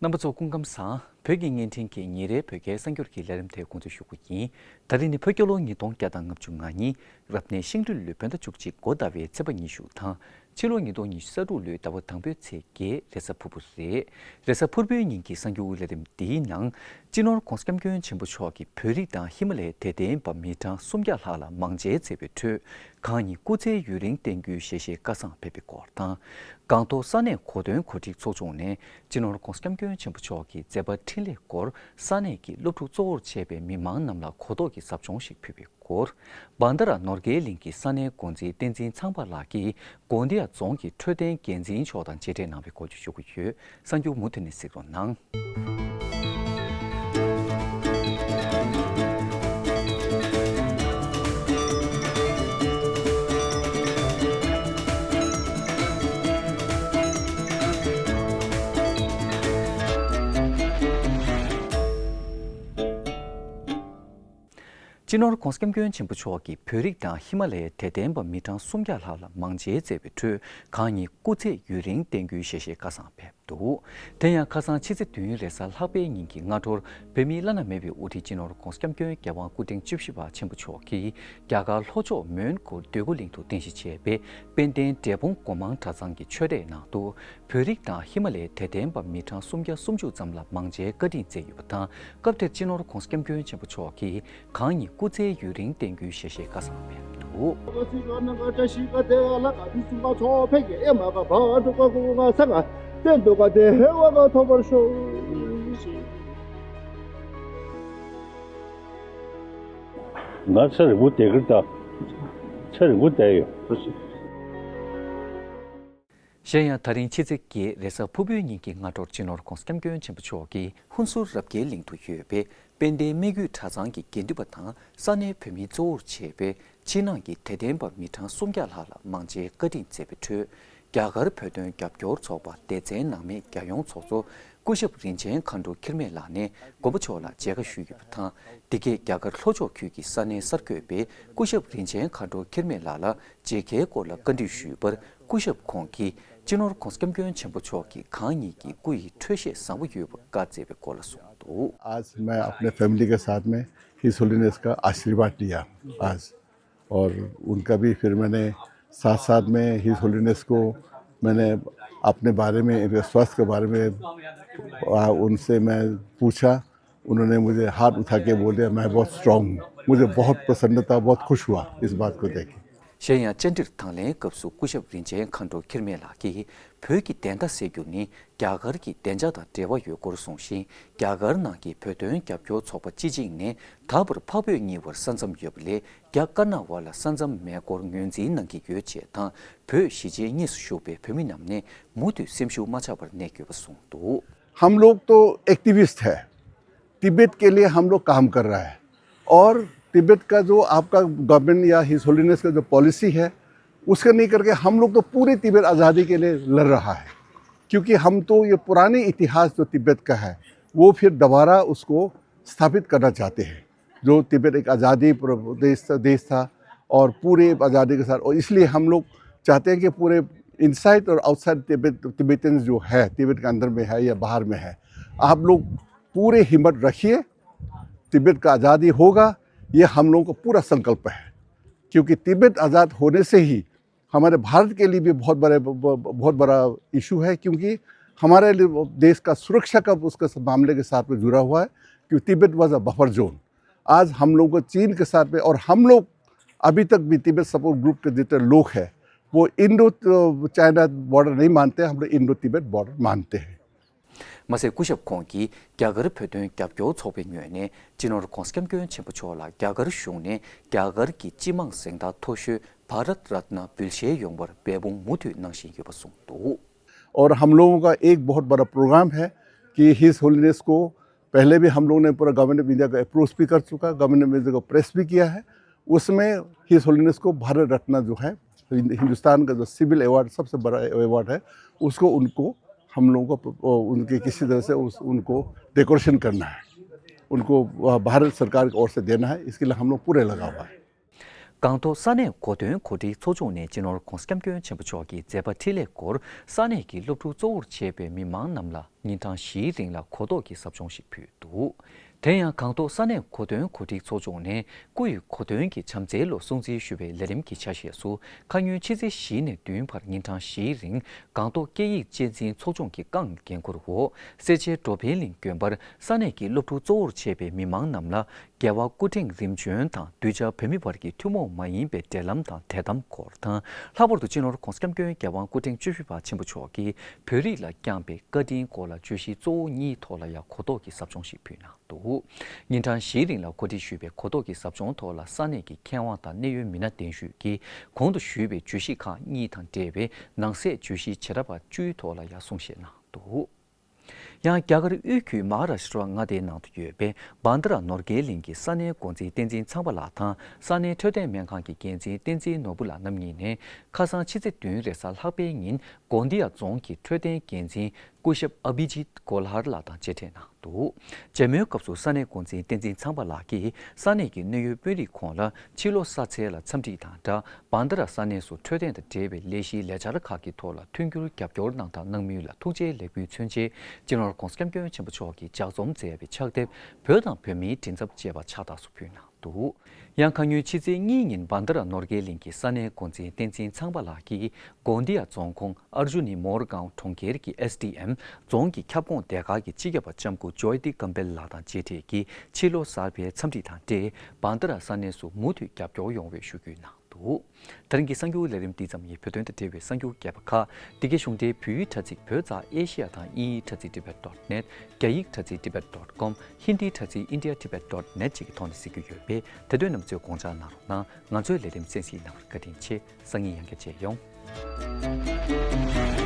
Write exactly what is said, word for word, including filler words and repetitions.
རྣམ་པ་ཚོ་སྐུ་ཁམས་བཟང་། བོད་ཀྱི་བརྙན་འཕྲིན་གྱི་ཉིན་རེའི་བོད་སྐད་གསར་འགྱུར་གྱི་ལས་རིམ་དེ་འགོ་འཛུགས་ཞུ་གི་ཡིན། ད་རིང་ནི་ཕོ་སྐྱོར་ལོ་ཉིས་སྟོང་བརྒྱ་དང་ལྔ་བཅུ་ང་གཉིས་རབ་གནས་ཤིང་སྦྲུལ་ལོའི་བོད་ཟླ་བཅུ་གཅིག་འགོ་ཟླ་བའི་ཚེས་པ་ཉི་ཤུ་དང་། ཕྱི་ལོ་ཉིས་སྟོང་ཉི་ཤུ་རྩ་དྲུག་ལོའི་ཟླ་བ་དང་པོའི་ཚེས་བརྒྱད་རེས་གཟའ་ཕུར་བུ་རེད། རེས་གཟའ་ཕུར་བུའི་ཉིན་གྱི་གསར་འགྱུར་ལས་རིམ་འདིའི་ནང་། སྤྱི་ནོར་༧གོང་ས་༧སྐྱབས་མགོན་ཆེན་པོ་མཆོག་གིས་བོད་རིགས་དང་ཧི་མ་ལའི་དད་ལྡན་པ་མི་གྲངས་སུམ་བརྒྱ་ལྷག་ལ་མང་མཇལ་མཛད་པའི་ཁྲོད། གང་ཉིད་སྐུ་ཚེའི་ཡུན་རིང་བརྟན་རྒྱུའི་ཞལ་བཞེས་བཀའ་བཟང་ཕེབས་པའི་སྐོར་དང་། སྒང་ཏོག་ས་གནས་གོ་སྟོན་གོ་སྒྲིག་ཚོགས་ཆུང་ནས་སྤྱི་ནོར་༧གོང་ས་༧སྐྱབས་མགོན་ཆེན་པོ་མཆོག་གི་མཛད་པ་འཕྲིན་ལས་སྐོར་ས་གནས་ཀྱི་སློབ་ཕྲུག་གཙོ་བོར་བྱས་པའི་མི་མང་རྣམས་ལ་གོ་རྟོགས་ཀྱི་ཟབ་སྦྱོང་ཞིག་ཕུལ་བའི་སྐོར། བན་དྷ་ར་ནོར་དགའི་གླིང་གི་ས་གནས་འགོ་འཛིན་བསྟན་འཛིན་ཚངས་པ་ལགས་ཀྱིས་དགོན་སྡེ་རྫོང་གི་འཕྲོད་བསྟེན་འགན་འཛིན་མཆོག་དང་མཇལ་འཕྲད་གནང་བའི་སྐོར་བརྗོད་ཞུ་གི་ཡོད། གསར་འགྱུར་མུ་མཐུད་ནས་གཟིགས་རོགས་གནང་། སྤྱི་ནོར་༧གོང་ས་༧སྐྱབས་མགོན་ཆེན་པོ་མཆོག་གིས་བོད་རིགས་དང་ཧི་མ་ལའི་དད་ལྡན་པ་མི་གྲངས་སུམ་བརྒྱ་ལྷག་ལ་མང་མཇལ་མཛད་པའི་ཁྲོད། གང་ཉིད་སྐུ་ཚེ་ཡུན་རིང་བརྟན་རྒྱུའི་ཞལ་བཞེས་བཀའ་བཟང་ཕེབས་འདུག་དེ་ཡང་ཁ་སང་ཕྱི་ཚེས་བདུན་རེས་གཟའ་ལྷག་པའི་ཉིན་གྱི་སྔ་དྲོར་བོད་མིའི་བླ་ན་མེད་པའི་དབུ་ཁྲིད་སྤྱི་ནོར་༧གོང་ས་༧སྐྱབས་མགོན་རྒྱལ་དབང་སྐུ་ཕྲེང་བཅུ་བཞི་པ་ཆེན་པོ་མཆོག་གིས་རྒྱ་གར་ལྷོ་ཕྱོགས་མོན་གྷོ་འདོད་རྒུ་གླིང་དུ་རྟེན་གཞི་བྱས་པའི་དཔལ་ལྡན་འབྲས་སྤུངས་སྒོ་མང་གྲྭ་ཚང་གི་ཆོས་སྡེའི་ནང་དུ། བོད་རིགས་དང་ཧི་མ་ལའི་དད་ལྡན་པ་མི་གྲངས་སུམ་བརྒྱ་སུམ་ཅུ་ཙམ་ལ་མང་མཇལ་བཀའ་དྲིན་སྩལ་ཡོད་པ་དང་། སྐབས་དེར་སྤྱི་ནོར་༧གོང་ས་༧སྐྱབས་མགོན་ཆེན་པོ་མཆོག་གིས་གང་ཉིད་སྐུ་ཚེའི་ཡུན་རིང་བརྟན་རྒྱུའི་ཞལ་བཞེས་བཀའ་བཟང་ཕེབས་འདུག་ང་ཚེ་རིང་པོ་བསྡད་ཀྱི་རེད་ད། ཚེ་རིང་པོ་བསྡད་ཡོད། གཞན་ཡང་། ད་རིང་ཕྱི་ཚེས་བརྒྱད་རེས་གཟའ་ཕུར་བུའི་ཉིན་གྱི་སྔ་དྲོར་སྤྱི་ནོར་༧གོང་ས་༧སྐྱབས་མགོན་ཆེན་པོ་མཆོག་གིས་ཧུན་སུར་རབ་རྒྱས་གླིང་དུ་ཡོད་པའི་དཔལ་ལྡན་སྨད་རྒྱུད་གྲྭ་ཚང་གི་དགེ་འདུན་པ་དང་ས་གནས་བོད་མི་གཙོ་བོར་བྱས་པའི་ཕྱི་ནང་གི་དད་ལྡན་པ་མི་གྲངས་སུམ་བརྒྱ་ལྷག་ལ་མང་མཇལ་བཀའ་དྲིན་སྩལ་བའི་ཁྲོད། རྒྱ་གར་བོད་དོན་རྒྱབ་སྐྱོར་ཚོགས་པ་སྡེ་ཚན་ནང་མའི་རྒྱལ་ཡོངས་ཚོགས་གཙོ་སྐུ་ཞབས་རིན་ཆེན་མཁའ་འགྲོ་འཁྱིལ་མེད་ལགས་ནས་མགོན་པོ་མཆོག་ལ་མཇལ་ཁ་ཞུས་ཡོད་པ་དང་། འདི་གས་རྒྱ་གར་ལྷོ་ཕྱོགས་ཁུལ་གྱི་ས་གནས་གསར་འགོད་པས་སྐུ་ཞབས་རིན་ཆེན་མཁའ་འགྲོ་འཁྱིལ་མེད་ལགས་ལ་མཇལ་ཁའི་སྐོར་ལ་བཀའ་འདྲི་ཞུས་པར། སྐུ་ཞབས་ཁོང་གིས་སྤྱི་ནོར་༧གོང་ས་༧སྐྱབས་མགོན་ཆེན་པོ་མཆོག་གི་གང་ཉིད་ཀྱི་སྐུ་ཡི་འཕྲོད་བཞེས་བཟང་པོ་ཡོད་པ་བཀའ་སྩལ་བའི་སྐོར་ལ་གསུངས་འདུག आज मैं अपने फैमिली के साथ में हिज होलिनेस का आशीर्वाद लिया। आज और उनका भी फिर मैंने साथ साथ में हिज होलिनेस को मैंने अपने बारे में, इनके स्वास्थ्य के बारे में आ, उनसे मैं पूछा। उन्होंने मुझे हाथ उठा के बोल दिया, मैं बहुत स्ट्रांग हूँ। मुझे बहुत प्रसन्नता, बहुत खुश हुआ इस बात को देख के। གཞན་ཡང་། བཅར་འདྲིར་དང་ལེན་སྐབས་སུ་སྐུ་ཞབས་རིན་ཆེན་མཁའ་འགྲོ་འཁྱིལ་མེད་ལགས་ཀྱིས། བོད་ཀྱི་བདེན་མཐའ་གསལ་རྒྱུ་ནི་རྒྱ་གར་གྱི་བདེ་འཇགས་དང་འབྲེལ་བ་ཡོད་སྐོར་གསུངས་ཤིང་། རྒྱ་གར་ནང་གི་བོད་དོན་རྒྱབ་སྐྱོར་ཚོགས་པ་སྤྱི་བྱིངས་ནས་ད་བར་འཕགས་བོད་གཉིས་བར་ས་མཚམས་ཡོད་པ་ལས། རྒྱ་དཀར་ནག་བར་ལ་ས་མཚམས་མེད་སྐོར་ངོས་འཛིན་གནང་གི་ཡོད་ཅེས་དང་། བོད་གཞིས་བྱེས་གཉིས་སུ་བཞུགས་པའི་བོད་མི་རྣམས་ནས་མུ་མཐུད་སེམས་ཤུགས་མ་ཆག་པར་གནས་དགོས་པ་གསུངས་འདུག हम लोग तो एक्टिविस्ट है। तिब्बत के लिए हम लोग काम कर रहा है। और तिब्बत का जो आपका गवर्नमेंट या हिज होलिनेस का जो पॉलिसी है, उसका नहीं करके हम लोग तो पूरे तिब्बत आज़ादी के लिए लड़ रहा है। क्योंकि हम तो ये पुराने इतिहास जो तिब्बत का है, वो फिर दोबारा उसको स्थापित करना चाहते हैं। जो तिब्बत एक आज़ादी प्र-, देश, देश था और पूरे आज़ादी के साथ, और इसलिए हम लोग चाहते हैं कि पूरे इनसाइड और आउटसाइड तिब्बत, तिब्बतन जो है, तिब्बत के अंदर में है या बाहर में है, आप लोग पूरे हिम्मत रखिए। तिब्बत का आज़ादी होगा, ये हम लोगों का पूरा संकल्प है। क्योंकि तिब्बत आज़ाद होने से ही हमारे भारत के लिए भी बहुत बड़े, ब-, ब-, बहुत बड़ा इशू है, क्योंकि हमारे लिए देश का सुरक्षा का उसका मामले के साथ में जुड़ा हुआ है, क्योंकि Tibet was a buffer zone. आज हम लोगों को चीन के साथ में, और हम लोग अभी तक भी तिब्बत सपोर्ट ग्रुप के जितने लोग हैं, वो इंडो चाइना बॉर्डर नहीं मानते, हम लोग इंडो तिब्बत बॉर्डर मानते हैं। མ་ཟད། སྐུ་ཞབས་ཁོང་གིས་རྒྱ་གར་བོད་དོན་རྒྱབ་སྐྱོར་ཚོགས་པའི་ངོས་ནས་སྤྱི་ནོར་༧གོང་ས་༧སྐྱབས་མགོན་ཆེན་པོ་མཆོག་ལ་རྒྱ་གར་གཞུང་ནས་རྒྱ་གར་གྱི་སྤྱི་དམངས་གཟེངས་རྟགས་མཐོ་ཤོས་བྷ་རཏ་རཏ་ན་འབུལ་བཞེས་ཡོང་བར་འབད་འབུངས་མུ་མཐུད་གནང་བཞིན་ཡོད་པ་གསུངས་འདུག और हम लोगों का एक बहुत बड़ा प्रोग्राम है कि हिज होलिनेस को पहले भी हम लोगों ने पूरा गवर्नमेंट ऑफ इंडिया को अप्रोच भी कर चुका, गवर्नमेंट ऑफ इंडिया को प्रेस भी किया है। उसमें हिज होलिनेस को भारत रत्न जो है, हिंद-, हिंदुस्तान का जो सिविल अवार्ड, सबसे बड़ा अवार्ड है, उसको उनको, हम लोगों को, उनके किसी तरह से उस, उनको डेकोरेशन करना है, उनको भारत सरकार की ओर से देना है, इसके लिए हम लोग पूरे लगा हुआ है। སྒང་ཏོག་ས་གནས་གོ་སྟོན་གོ་སྒྲིག་ཚོགས་ཆུང་ནས་སྤྱི་ནོར་༧གོང་ས་༧སྐྱབས་མགོན་ཆེན་པོ་མཆོག་གི་མཛད་པ་འཕྲིན་ལས་སྐོར་ས་གནས་ཀྱི་སློབ་ཕྲུག་གཙོ་བོར་བྱས་པའི་མི་མང་རྣམས་ལ་ཉིན་གྲངས་བཞིའི་རིང་ལ་གོ་རྟོགས་ཀྱི་ཟབ་སྦྱོང་ཞིག་ཕུལ་འདུག་དེ་ཡང་སྒང་ཏོག་ས་གནས་གོ་སྟོན་གོ་སྒྲིག་ཚོགས་ཆུང་ནས་སྐུ་ཡི་གོ་སྟོན་གྱི་བྱམས་བརྩེའི་ལོ་སྲུང་བརྩི་ཞུ་བའི་ལས་རིམ་གྱི་ཆ་ཤས་སུ་ཁ་ཉིན་ཕྱི་ཚེས་བཞི་ནས་བདུན་བར་ཉིན་གྲངས་བཞིའི་རིང་སྒང་ཏོག་སྐད་ཡིག་གཅེས་འཛིན་ཚོགས་ཆུང་གི་བཀའ་འགན་འཁུར་འོག་སེར་བྱེས་འགྲོ་ཕན་གླིང་དགོན་པར་ས་གནས་ཀྱི་སློབ་ཕྲུག་གཙོ་བོར་བྱས་པའི་མི་མང་རྣམས་ལ་རྒྱལ་བ་སྐུ་ཕྲེང་རིམ་བྱོན་དང་གདུལ་བྱ་བོད་མི་བར་གྱི་ཐུན་མོང་མ་ཡིན་པའི་འབྲེལ་ལམ་དང་དད་དམ་སྐོར་དང་། ལྷག་པར་དུ་སྤྱི་ནོར་༧གོང་ས་༧སྐྱབས་མགོན་རྒྱལ་དབང་སྐུ་ཕྲེང་བཅུ་བཞི་པ་ཆེན་པོ་མཆོག་གིས་བོད་རིགས་ལ་བསྐྱངས་པའི་བཀའ་དྲིན་སྐོར་ལ་བརྗོད་གཞི་གཙོ་བོ་གཉིས་ཐོག་ལ་ཡང་གོ་རྟོགས་ཀྱི་ཟབ་སྦྱོང་ཞིག་ཕུལ་གནང་འདུག་ཉིན་གྲངས་བཞིའི་རིང་ལ་གོ་སྒྲིག་ཞུས་པའི་གོ་རྟོགས་ཀྱི་ཟབ་སྦྱོང་ཐོག་ལ་ས་གནས་ཀྱི་མཁས་དབང་དང་གནད་ཡོད་མི་སྣ་གདན་ཞུས་ཀྱིས་གོང་དུ་ཞུས་པའི་བརྗོད་གཞི་ཁག་གཉིས་དང་འབྲེལ་བའི་ནང་གསེས་བརྗོད་གཞི་བྱེ་བྲག་པ་བཅུའི་ཐོག་ལ་ཡང་གསུང་བཤད་གནང་འདུག་ཡང་རྒྱ་གར་དབུས་ཁུལ་མ་ཧ་ར་ཤི་ཏྲ་མངའ་སྡེའི་ནང་དུ་ཡོད་པའི་བྷན་དྷ་ར་ནོར་དགའི་གླིང་གི་ས་གནས་འགོ་འཛིན་བསྟན་འཛིན་ཚངས་པ་ལགས་དང་ས་གནས་འཕྲོད་བསྟེན་སྨན་ཁང་གི་འགན་འཛིན་བསྟན་འཛིན་ནོར་བུ་ལགས་རྣམ་གཉིས་ནས་ཁ་སང་ཕྱི་ཚེས་བདུན་རེས་གཟའ་ལྷག་པའི་ཉིན་གོན་དི་ཡ་རྫོང་གི་འཕྲོད་བསྟེན་འགན་འཛིན་སྐུ་ཞབས་ཨ་བྷི་ཇིད་གོ་ལ་ཧར་ལགས་དང་མཇལ་འཕྲད་གནང་འདུག་མཇལ་མོལ་སྐབས་སུ་ས་གནས་འགོ་འཛིན་བསྟན་འཛིན་ཚངས་པ་ལགས་ཀྱིས་ས་གནས་ཀྱི་གནད་ཡོད་དཔོན་རིགས་ཁོངས་ལ་ཕྱི་ལོ་གསར་ཚེས་ལ་འཚམས་འདྲི་དང་སྦྲགས། བྷན་དྷ་ར་ས་གནས་སུ་འཕྲོད་བསྟེན་དང་འབྲེལ་བའི་ལས་གཞིའི་ལས་འཆར་ཁག་གི་ཐོག་ལ་མཐུན་འགྱུར་རྒྱབ་སྐྱོར་གནང་དང་གནང་མུས་ལ་ཐུགས་རྗེ་ལེགས་འབུལ་མཚོན་ཆེད་སྤྱི་ནོར་༧གོང་ས་༧སྐྱབས་མགོན་ཆེན་པོ་མཆོག་གིས་ལྗགས་རྩོམ་མཛད་པའི་ཕྱག་དེབ་བོད་དང་བོད་མིའི་མགྲིན་ཚབ་ཅེས་པ་ཕྱག་རྟགས་སུ་ཕུལ་གནང་འདུག་ཡང་ཁ་ཉིན་ཕྱི་ཚེས་གཉིས་ཉིན་བྷན་དྷ་ར་ནོར་དགའི་གླིང་གི་ས་གནས་འགོ་འཛིན་བསྟན་འཛིན་ཚངས་པ་ལགས་ཀྱིས་གོན་དི་ཡ་རྫོང་ཁོངས་ཨར་ཇུ་ནི་མོར་གའོན་གྲོང་ཁྱེར་གྱི་ཨེས་ཌི་ཨེམ་རྫོང་གི་ཁྱབ་ཁོངས་སྡེ་ཁག་གི་སྤྱི་ཁྱབ་པ་ལྕམ་སྐུ་ཇོའི་ཏི་ཀམ་པེལ་ལགས་དང་མཇལ་འཕྲད་ཀྱིས་ཕྱི་ལོ་གསར་པའི་འཚམས་འདྲི་དང་འབྲེལ་བྷན་དྷ་ར་ས་གནས་སུ་མུ་མཐུད་རྒྱབ་སྐྱོར་ཡོང་བའི་ཞུ་སྐུལ་གནང་འདུག་ད་རིང་གི་གསར་འགྱུར་ལས་རིམ་འདི་ཙམ་ཡིན། བོད་དོན་དང་འབྲེལ་བའི་གསར་འགྱུར་རྒྱས་པ་ཁག་འདི་གའི་གཞུང་འབྲེལ་བོད་ཡིག་དྲ་ཚིགས་བོད་རྩ་ཨེ་ཤི་ཡ་དང་དབྱིན་ཡིག་དྲ་ཚིགས་tibet dot net། རྒྱ་ཡིག་དྲ་ཚིགས་tibet dot com། ཧིན་དིའི་དྲ་ཚིགས་india tibet dot net་བཅས་ཀྱི་ཐོག་ནས་གཟིགས་རྒྱུ་ཡོད་པས་དེ་དོན་རྣམས་ཚོས་དགོངས་འཇགས་གནང་རོགས་གནང་། ང་ཚོའི་ལས་རིམ་གསན་གཟིགས་གནང་བར་བཀའ་དྲིན་ཆེ། སང་ཉིན་ཡང་བསྐྱར་མཇལ་ཡོང་།